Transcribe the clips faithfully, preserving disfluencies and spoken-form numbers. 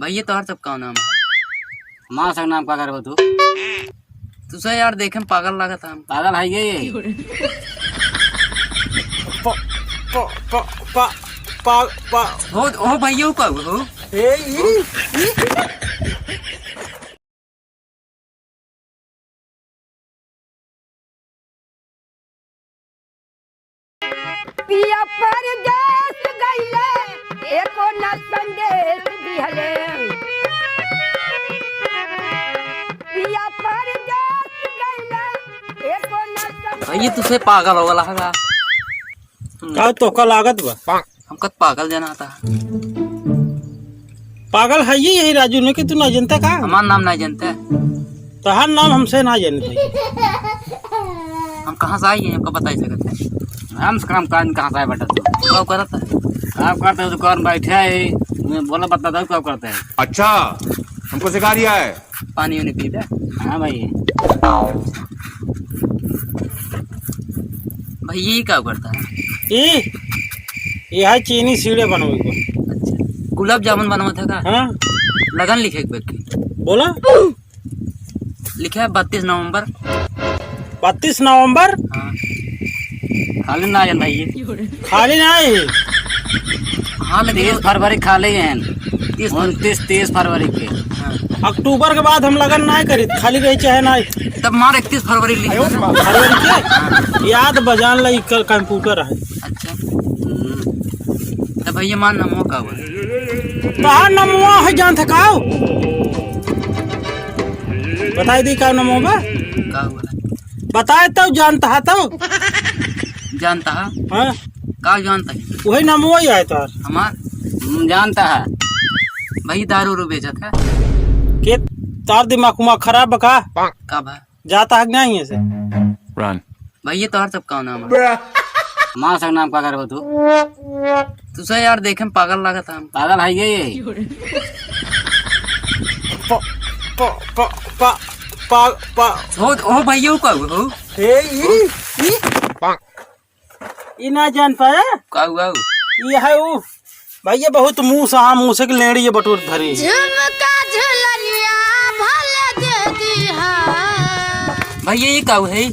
भैया, तोहर सब का नाम है? हमार सब नाम का करबो तू? तुसे यार देखे में पागल लागत है। पागल है ये। प-, प-, प-, पा-, पा-, पा-, हो, हो भैया, का हो? ए, ई, ई। पिया परदेस गइले, एको न संदेश दिहले। पिया परदेस गइले, एको न संदेश। भैया, तुसे पागल हो गला है का? का तोहका लागत बा? हमका त पागल जनाता। पागल है ये, यही राजू ने कि तू ना जनता का? हमार नाम ना जनता। तोहार नाम हमसे ना जाने भाई। हम कहाँ से आई हैं, हमका बताई सकत है? हम से काम काज कहाँ से आए बेटा तू? का करत है? काम करते हो तो कौन बैठे है? मैं बोला बता दो का करते हैं। अच्छा, हमको सिखा रिया है। पानी उनी पीबे? हाँ भाई। भैया, ई का करता है? ई, ई है चीनी सीढ़े बनवे को। अच्छा, गुलाब जामुन बनवा था का? हाँ। लगन लिखे एक व्यक्ति। बोला। लिखे है बत्तीस नवंबर। बत्तीस नवंबर? हाँ। खाली ना आयल भाई ये। खाली ना आई। हाँ, लेकिन तीस फरवरी खाली है। तीस फरवरी। उनतीस, तीस फरवरी के। हाँ। अक्टूबर के बाद हम लगन ना करी, खाली रही चाहे ना। तब मार इकतीस फरवरी लिख। फरवरी के? याद बजान ला, ई कल कंप्यूटर है। अच्छा। हम्म। तब भैया, मार नमो का हुआ? तहार नमो है, जान था का? बताई दी का नमो बा? का हुआ? बताए तो जानता है तो। जानता है? हाँ। का जानता है? वही नाम वही है तोर। हमार? हम्म, जानता है। भाई, दारू उरू बेचत है? के तार दिमाग उमाग खराब बा का? का बा? जाता है कि नहीं ऐसे? Run। भाई, ये तोहर सब का नाम है? माँ सब नाम का करबो तू? तुसे यार देखे में पागल लागत है। पागल है ये। प-, प-, प-, पा-, पा-, पा-, हो, हो भैया, का हो? ए, ई, ई? ई ना जान पाए? का हुआ हो? ई है ऊ। भैया बहुत मूस, हाँ, मूस के लेड़ी ये बटोर धरी। झुमका झुलनिया भले दे दिहा। भैया, ई का है?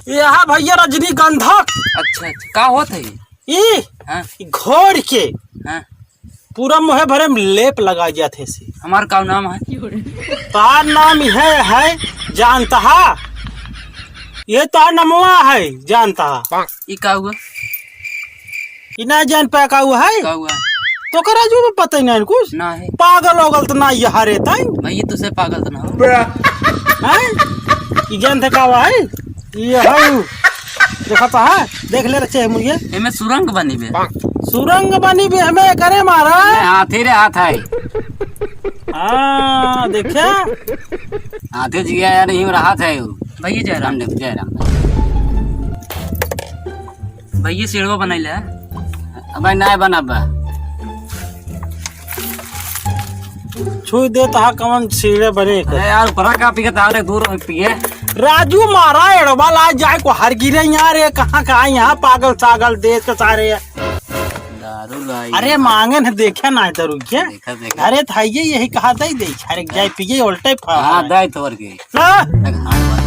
ये है भैया रजनीगंधा। अच्छा, अच्छा, का होत है? ई, हाँ। ई घोड़ के हाँ। पूरा मुँहे भरे में लेप लगा जात है से। हमार का नाम है? तार नाम यह है जानता हा? ये तार नमवा है जानता हा? ई का हुआ? ई ना जान पाए का हुआ है? का हुआ? तो का राजू में पता ही नहीं कुछ? ना है। पागल होगल तो ना ये हरे ताई। भाई, ये तुसे पागल तो ना हो। हैं? ई जान थे का हुआ है? ये है। देखा तो है, देख ले रखे है मुर्गे। एमे सुरंग बनी बे। सुरंग बनी बे, हमें करे मारा। नहीं, हाथी रे, हाथ है। हाँ, देखा? हाथी जिया यार, यहीं रहा था यू। भैया जयराम। रामदेव, जयराम। भैया सीढ़वा बनाई ले। अबे नहीं बनब। छुई दे तहा कमन सीढ़े बने के। अरे यार, ऊपरा का पी के तावरे दूर में पिए। राजू मारा एड़वा ला जाए को हर गिरे यार, ये कहाँ का यहाँ पागल सागल देश के सारे। दारू लाई। अरे मांगे न देखे ना दारू के। देखा, देखा। अरे थाइये यही कहा दे दे। अरे जाए पिए उल्टे फा। हाँ, दे तोर के। ला। देख, हाथ मार।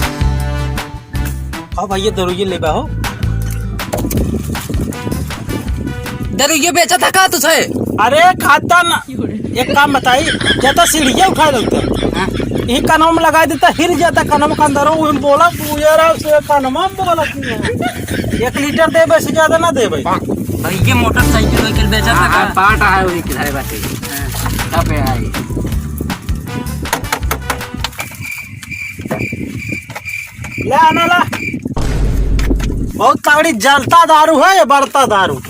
अब भैया दरुइये लेबा हो। दरुइये बेचा था का तुझे? अरे खाता ना। एक काम बताई, जाता सीढ़िया उठा लेते। हाँ। यही कानों में लगा देता, हिर जाता कानों में, कान दरो, उन बोला, तू यार से कानों में बोला तू। एक लीटर देबे से ज्यादा ना देबे। भैया मोटरसाइकिल वाइकिल बेचा था हाँ, का? हाँ, पाट है वही किधर बाटे। हाँ। कहाँ पे है? ले आना ला। बहुत तगड़ी जलता दारू है ये, बढ़ता दारू।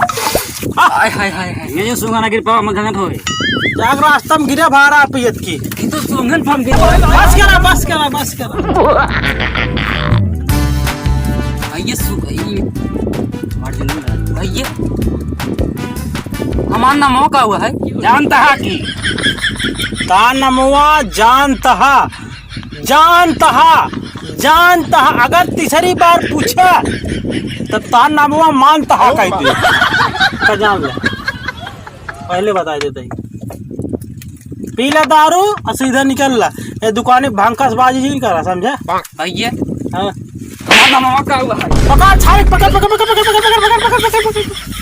हाय, हाय, हाय, हाय। ये जो सुंगन गिर पावा, मत घंघट होए। जाग रास्ता में गिरे भारा पियत की। ये तो सुंगन फम गिर। बस करा, बस करा, बस करा। आ, ये सु-, ये मार जरूर डाल। भैया, हमार नाम हो का हुआ है? जानता है कि? ता नमवा जानता है। जानत हा, जानत हा, अगर तीसरी बार पूछे, तो तार नामवा मानत हा कह दे। तो जान ले, पहले बता देते ही। पी ला दारू और सीधा निकल ला। ये दुकाने भंकस बाजी ही करा, समझा? भैया, हाँ। हमार नमवा का हुआ है? पकड़, छाई, पकड़, पकड़।